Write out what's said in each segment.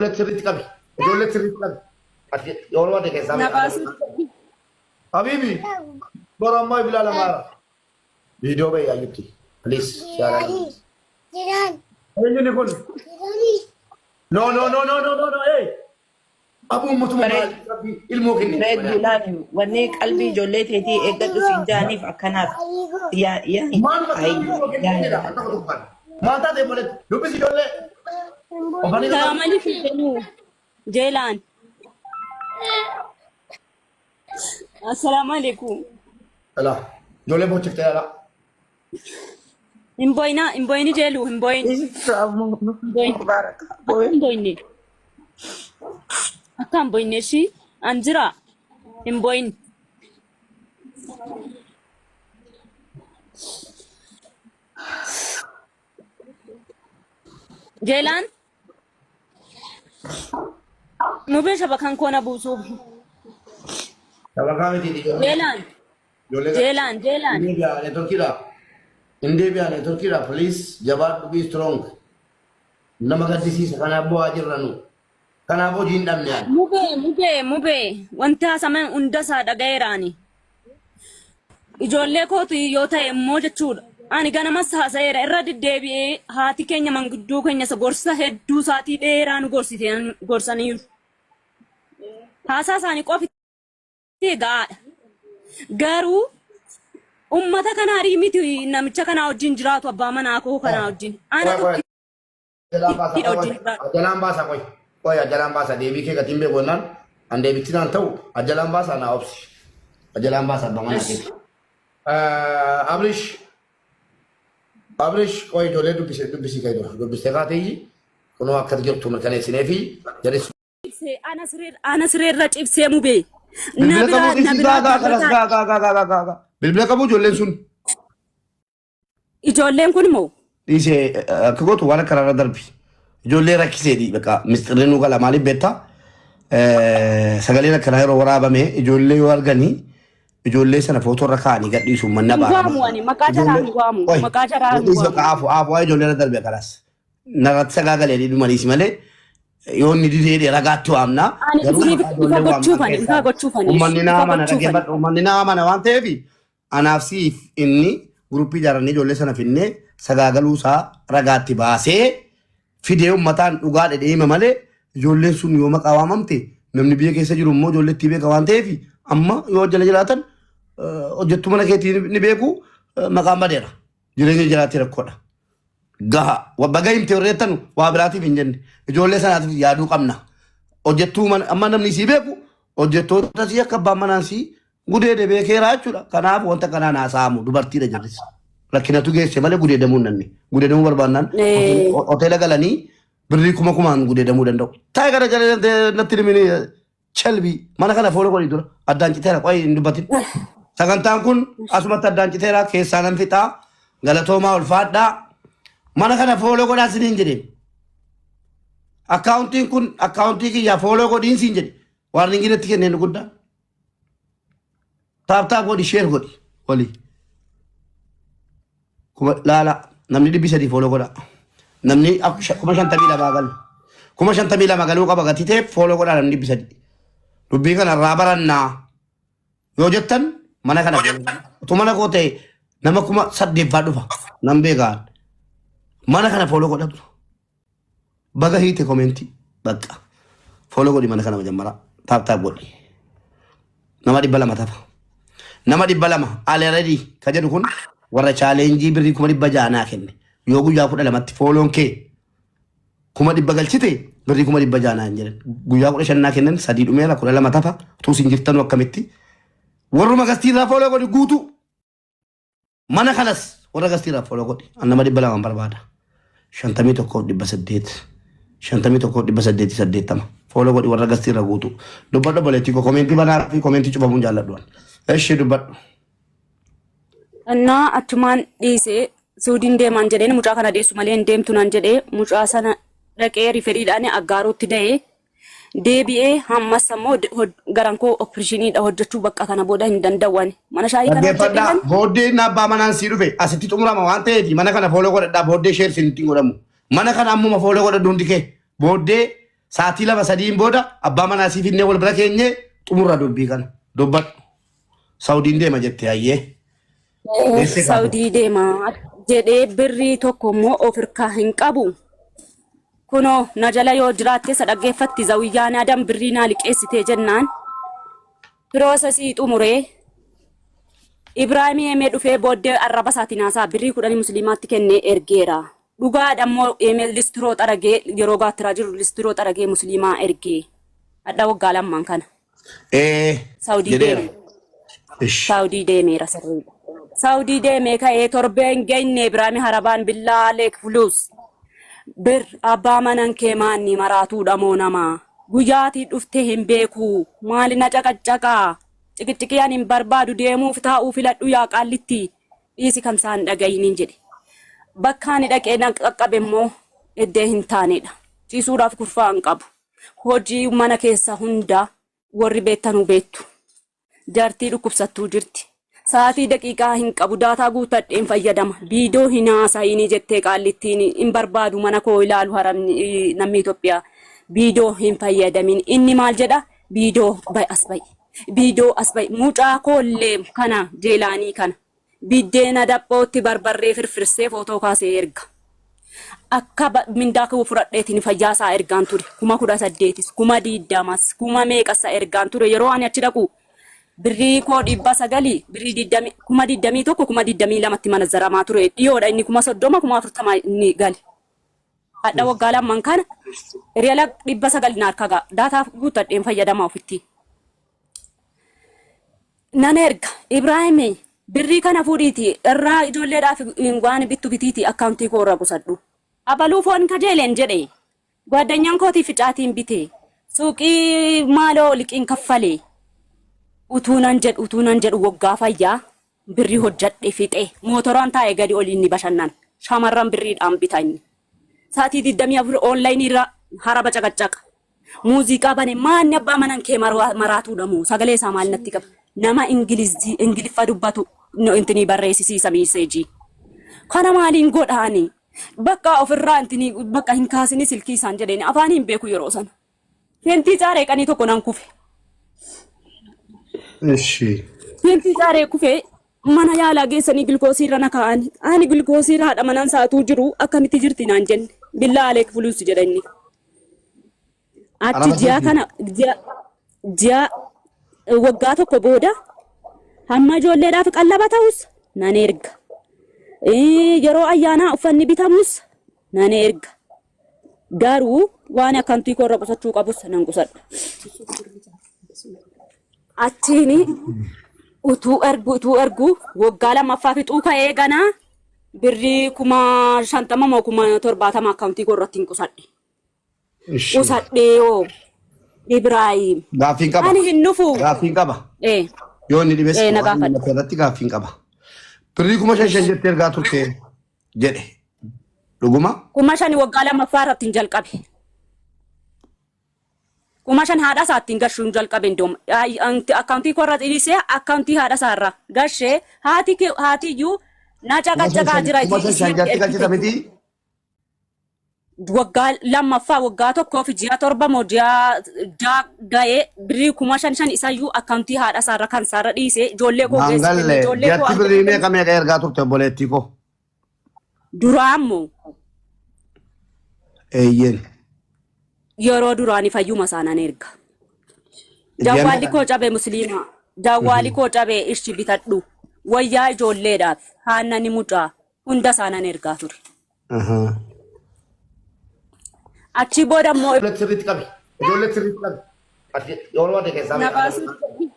Ijoollee sirriitti qabi. Ijoollee sirriitti qabi. Ati yeroo ati keessaa Na beekaa. baasuu. Habibi. Bor ammoo ibilaa lamaara. Viidiyoo bahi ayyutti. Please. Jaalala. Eenyuni kun? No no no no no no no hey. Abu ummatuma maal rabbi ilmoo kenne. Bareedduu laani wanni qalbii ijoollee teetii eeggadhu siin jaaniif akkanaaf yaa yaa Maal bakka ilmoo kenne jedha akka tokko kan. Maal taate obboleetti dubbisi ijoollee. Ofanii Salaam alaikum jenuu. Jeelaan. Assalaamu alaikum. Alaa ijoollee boochiftee alaa. Hin boyinaa, hin boyini jeeluu, hin boyin. Hin boyin. Akka hin boyinne. Akka hin boyinne ishii an jira. Hin boyin. Jeelaan. Mubee shabakaan koo na buusuuf. Shabakaa miti ijoollee. Jeelaan. Ijoollee Jeelaan, jeelaan. Hin deebi'a networkiidha. Hin deebi'a networkiidha please jabaadhu be strong. Nama gaddisiisa kanaaf bu'aa jirra nu. Kanaaf hojii hin dhabne ani. Mubee, mubee, mubee. Wanti haasaman hunda isaa dhaga'eeraani. Ijoollee kootu yoo ta'e immoo jechuudha. Ani ganamas haasa'eera irra deddeebi'ee haati keenya manguddoo keenya isa gorsa hedduu isaatii dheeraa nu gorsite gorsaniiru. Haasaa isaanii qofi ga'aadha. Garuu ummata kana arii miti namicha kanaa wajjin jiraatu abbaa manaa koo kanaa wajjin. Ana Qoy qoy jalaan baasa tokkiidha qoy wajjin jiraatu. jalaan baasa qoy qoy jalaan baasa deebii kee gatiin beeku jennaan an deebichi naan ta'u ajalaan baasa naa obsi ajalaan baasa abbaa manaa keeti. Abrish Abrish qoy ijoollee dubbise dubbisii kee dura dubbistee kaatee kunoo akka jirtu mirkaneessinee fi jaris Cibsee ana siree ana sireerra cibsee mubee. Na Bilbila biraa qabuu na dhiisii biraa gaa gaa kalas dhaabbataa gaa gaa gaa gaa gaa gaa. Bilbila qabuu ijoolleen sun. ijoolleen kun immoo Dhiisee akka gootu waan akka irra darbi. Ijoollee rakkiseeti bakka misxirri nuu gala maaliif beektaa? Sagaleen akkanaa yeroo waraabame ijoollee yoo arganii ijoollee sana footoo irra kaa'anii gadhiisu manna hin baarama. waamu ani maqaa jaraa hin waamu maqaa jaraa hin Dhiisi bakka waamu. aafu aafu waa'ee ijoollee irra darbe kalas. Narratti sagaagalee dhuma dhiisi malee yoo inni didee jedhe ragaatti waamna. Ani Garuu isiniif maqaa ifa ijoollee waamnaan gochuufani ifa keessaa gochuufani uummanni na ifa amana gochuufani. dhaggeeffadhu uummanni na amana waan ta'eef anaaf siif inni guruppii ijaarannee ijoollee sana finnee sagaagaluu isaa ragaatti baasee fidee uummataan dhugaa dhedhee hima malee ijoolleen sun yoo maqaa waamamte namni biyya keessa jiru immoo ijoollee itti beeka waan ta'eef amma yoo jala jiraatan hojjettuu mana keetii ni beeku maqaan badeera jireenya jiraatti rakkoodha. Gaha. Baga himte warri jettan waa biraatiif hin jenne. Ijoollee sanaatiif yaaduu qabna. Hojjettuu mana amma namni sii beeku hojjettoota sii akka abbaan manaan sii gudeede beekeera jechuudha. Kanaaf wanta kanaan haasa'amu dubartiidha jirris. Rakkinatu geesse malee gudeedamuu hin dandeenye. Gudeedamuu barbaannaan hoteela galanii birrii kuma kumaan gudeedamuu danda'u. Taa'ee gara jala natti himini Chelbii mana kana fooloo godhi dura addaan citeera qoyi hin dubbatin. Sagantaan kun asumatti addaan citeera keessaa nan fixaa galatoomaa ulfaadhaa mana kana fooloo godhaa siniin jedheen. Akkaawuntiin kun akkaawuntii kiyyaa fooloo godhiin siin jedhe waan ringii natti kenneen guddaa. Taap taap godhi sheer godhi walii. Kuma laala namni 300 fooloo godha. Namni 52,000 galu. 52,000 galuu qaba gatii ta'eef fooloo godhaa namni 300. Dubbii kana irraa barannaa yoo jettan mana kana fooloo godhaa. Utuu mana koo ta'e nama 8,000 dhufa nan beekaan. Mana kana fooloo godhatu. Baga hiite komentii bakka. Follow godhi mana kana majammara. Taap taap godhi. Nama 200 tafa. Nama 200 already ka jedhu kun warra chaaleenjii birrii 600,000 naa kenne. Yoo guyyaa 12tti fooloon kee 100,000 galchite birrii 600,000 naa hin jedhan. Guyyaa 15 naa kennan sadii dhumeera 12 tafa. Utuu isin jirtanuu akkamitti. Warruma gastiirraa fooloo godhi guutuu. Mana kanas warra gastiirraa follow godhi. An nama 200 barbaada. 51,800. 51,880. Follow godhi warra gastiirra guutu. Dubbadhu obboleettii koo komeentii banaa fi komeentii cufamuun jaalladhu. an. Eshi dubbadhu. Innaa achumaan dhiisee Suudiin deemaan jedheen mucaa kana deessu malee hin deemtu naan jedhee mucaa sana dhaqee riferiidhaan aggaaruutti da'ee Deebi'ee hammas ammoo garan koo opereeshiniidha hojjechuu bakka kana booda hin danda'u ani. Mana shaayii kana Dhaggeeffadhaa. hojjedhe Booddee inni abbaa manaan sii dhufe asitti xumurama waan ta'eef mana kana fooloo godhadhaa booddee sheer siin ittiin godhamu. Mana kana ammuma fooloo godhadhu hundi kee. Booddee Sa'aatii lama sadiin booda abbaa manaa sii finnee wal bira keenyee xumurra dubbii kana. Dubbadhu. Saudiin deema jette hayyee. Deessee kaafte. Saudii deema jedhee birrii tokko immoo of hirkaa hin qabu. Kunoo na jala yoo jiraatte isa dhaggeeffatti zawiyyaan adam birrii naa liqeessitee jennaan. Piroosesii xumuree Ibraahim eemee dhufee booddee arraba isaatiin haasaa birrii kudhanii musliimaatti kennee ergeera. Dhugaadha immoo eemee listiroo xaragee yeroo gaattiraa jiru listiroo xaragee musliimaa ergee. Hadha waggaa lammaan kana. Ee Saudii jedheera. deeme. Ish. Saudii deemeera sirriidha. Saudii deemee ka'ee torbee hin geenye Ibraahim Harabaan billaa leek fuluus. Bir abbaa manan kee maanni maraatuudha moo namaa. Guyyaatii dhuftee hin beeku. Maali na caqaccaqaa. Ciqiciqii ani hin barbaadu deemuuf taa'uu filadhu yaa qaallitti. Dhiisi kan isaan dhagayiniin jedhe. Bakka ani dhaqee na qaqqabe immoo iddee hin taanedha. Ciisuudhaaf kurfaa hin qabu. Hojii mana keessa hundaa warri beektanuu beektu. Jartii dhukkubsattuu jirti. Sa'aatii daqiiqaa hin qabu daataa guuttadheen fayyadama. Viidiyoo hin haasa'inii jettee qaallittiin hin barbaadu mana koo ilaalu haramni namni Itoophiyaa. Viidiyoo hin fayyadamin. Inni maal jedha? Viidiyoo ba'i as ba'i. Viidiyoo as ba'i. Mucaa koollee kana jeelaanii kana. Biddeena daphootti barbarree firfirsee footoo kaasee erga. Akka mindaa koo fudhadheetiin fayyaa isaa ergaan ture. 18,000s, 20,000s, kuma meeqasa ergaan ture. Yeroo ani achi dhaqu birrii koo 900 birrii digdami 21,000 22,000tti mana zaramaa ture. Dhiyoodha inni 30,000 40,000 inni gale. Hadha waggaa lamman kana riyaala 900 na harka ga'a. Daataa guuttadheen fayyadamaa ofitti. Nan erga. Ibraahim birrii kana fuudhiiti irraa ijoolleedhaaf waan bittu bitiiti akkaawuntii koo irra qusadhu. Abaluu foon kajeeleen jedhe. Gwaddanyaan kootii ficaatiin bite. Suuqii maaloo liqiin kaffale. Utuu nan jedhu utuu nan jedhu waggaa fayyaa birrii hojjadhe fixe. Mootoraan taa'e gadi oli inni bashannan. Shamarran birriidhaan bita inni. Sa'aatii 24 onlaayinii irra haraba caqacaqa. Muuziqaa bane maanni abbaa manan kee maraatuudha moo sagalee isaa maal natti qaba. Nama Ingilizii Ingiliffa dubbatu no intinii barreessisiisa miiseejii. Kana maaliin godhaani? Bakka ofirraa intinii bakka hin kaasini silkii isaan jedheen afaan hin beeku yeroo sana. Fentii caaree qanii tokko nan kufe. Ishi. Fentii caaree kufe mana yaalaa geessanii gilkoosii irra na kaa'an. Ani gilkoosii irra haadha manaan sa'atuu jiru akkamitti jirti naan jenne. Billaa aleek fuluus jedha inni. Achi Araba ji'a keetii. kana ji'a ji'a waggaa tokko booda hamma ijoolleedhaaf qallaba ta'us nan erga. Yeroo ayyaanaa uffanni bitamus nan erga. Garuu waan akkantii koo irra qusachuu qabus nan qusadha. Achiin utuu ergu utuu ergu waggaa lammaffaa fixuu ka'ee ganaa birrii 50,000 moo 70,000 akkaawuntii koo irratti hin qusadhe. Ishi. Qusadhee hoo Ibraahim. Gaaffiin qaba. Ani hin dhufu. Gaaffiin qaba. Eh, Yoo inni dhibes eh, na waan gaafadhu. inni irratti gaaffiin qaba. Birrii 5,000 jettee ergaa turte jedhe. Dhuguma? 5,000 waggaa lammaffaa irratti hin jalqabe. 5,000 haadha isaa ittiin gashuu hin jalqabe indoom. Akkaawuntii koo irra dhiisee akkaawuntii haadha isaa irra gashee haati haati iyyuu na Kuma shan caqacaqaa shan jira kuma shan shan isiin jatti ergite galchita miti. Waggaa lammaffaa waggaa tokkoo fi ji'a torba moo ji'a ja'a ga'ee birrii 5,000 isayyuu akkaawuntii haadha isaarra kan isaarra dhiisee ijoollee koo Naan geessu kenne galle ijoollee koo jatti argate birrii kenne meeqa meeqa ergaa turte obboleettii koo. duraa immoo Eeyyeen. yeroo duraanii fayyuma isaanan erga. Ji'a Jawwaalli meeqa? koo cabe musliimaa. Jawwaalli koo cabe ishi bitadhu. Wayyaa ijoolleedhaaf haannani mucaa hunda isaanan ergaa ture. Ahaa. Achii booda immoo Ijoollee sirriitti qabi. Ijoollee sirriitti qabi. Ati yeroo ati keessaa na beekaa. baasuu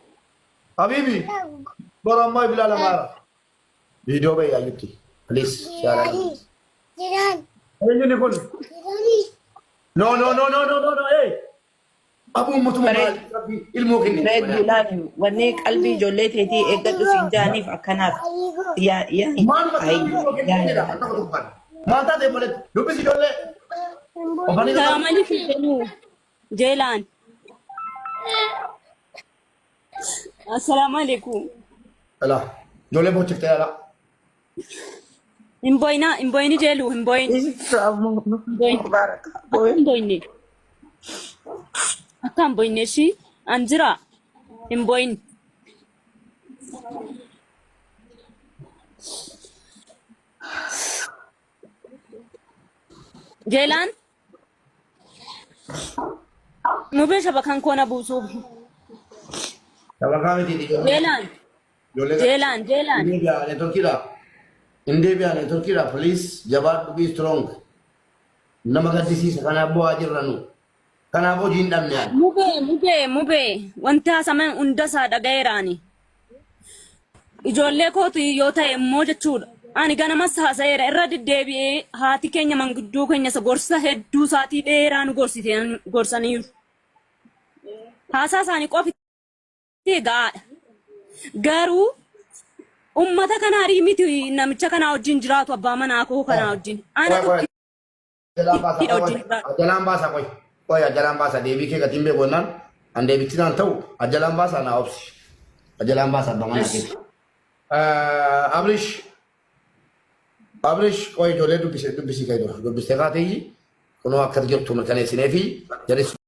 Habibi, bora ammoo ibilaa lamaara. Viidiyoo bahi ayyutti. Please, jaalala. Eenyuni kun? No, no, no, no, no, no, no, hey. Abu uummatuma Bareed maali? Rabbi ilmoo kenne. Bareedduu laali wanni qalbii ijoollee teetii eeggadhu siin jaaniif akkanaaf yaa yaa Maaluma ay rabbi ilmoo kenne yaa jedha. Al tokko tokko Maal taate obboleetti? Dubbisi ijoollee. Ofanii Salaam alaikum jenuu. Jeelaan. Assalaamu alaikum. Alaa. Ijoollee boochiftee alaa. Hin boyinaa, hin boyini jeelu, hin boyin. Hin boyin. Mubarak Akka hin boyinne. Akka hin boyne ishii an jira hin boyin. Jeelaan mubee shabakan koo na buusuuf. Shabakaa miti ijoollee. Jeelaan Ijoollee jeelaan jeelaan. Hin deebi'a networkiidha. Hin deebi'a networkiidha. Please jabaadhu be strong. Nama gaddisiisa kanaaf bu'aa jirra nu. Kanaaf hojii hin dhabne ani. Mubee mubee mubee wanti haasaman hunda isaa dhaga'eeraani. Ijoollee kootu yoo ta'e immoo jechuudha. Ani ganamas haasa'eera irra deddeebi'ee haati keenya manguddoo keenya isa gorsa hedduu isaatii dheeraa nu gorsite gorsaniiru. Haasaa isaanii qofi ga'aadha. Garuu ummata kana arii miti namicha kanaa wajjin jiraatu abbaa manaa koo kanaa wajjin. Ana Qoy qoy jalaan baasa tokkiidha qoy wajjin jiraatu. jalaan baasa qoy qoy jalaan baasa deebii kee gatiin beeku jennaan an deebichi naan ta'u ajalaan baasa naa obsi ajalaan baasa abbaa manaa keeti. Abrish Abrish qoy ijoollee dubbise dubbisii kee dura dubbistee kaateeyyi kunoo akkas jirtu mirkaneessinee fi jaris.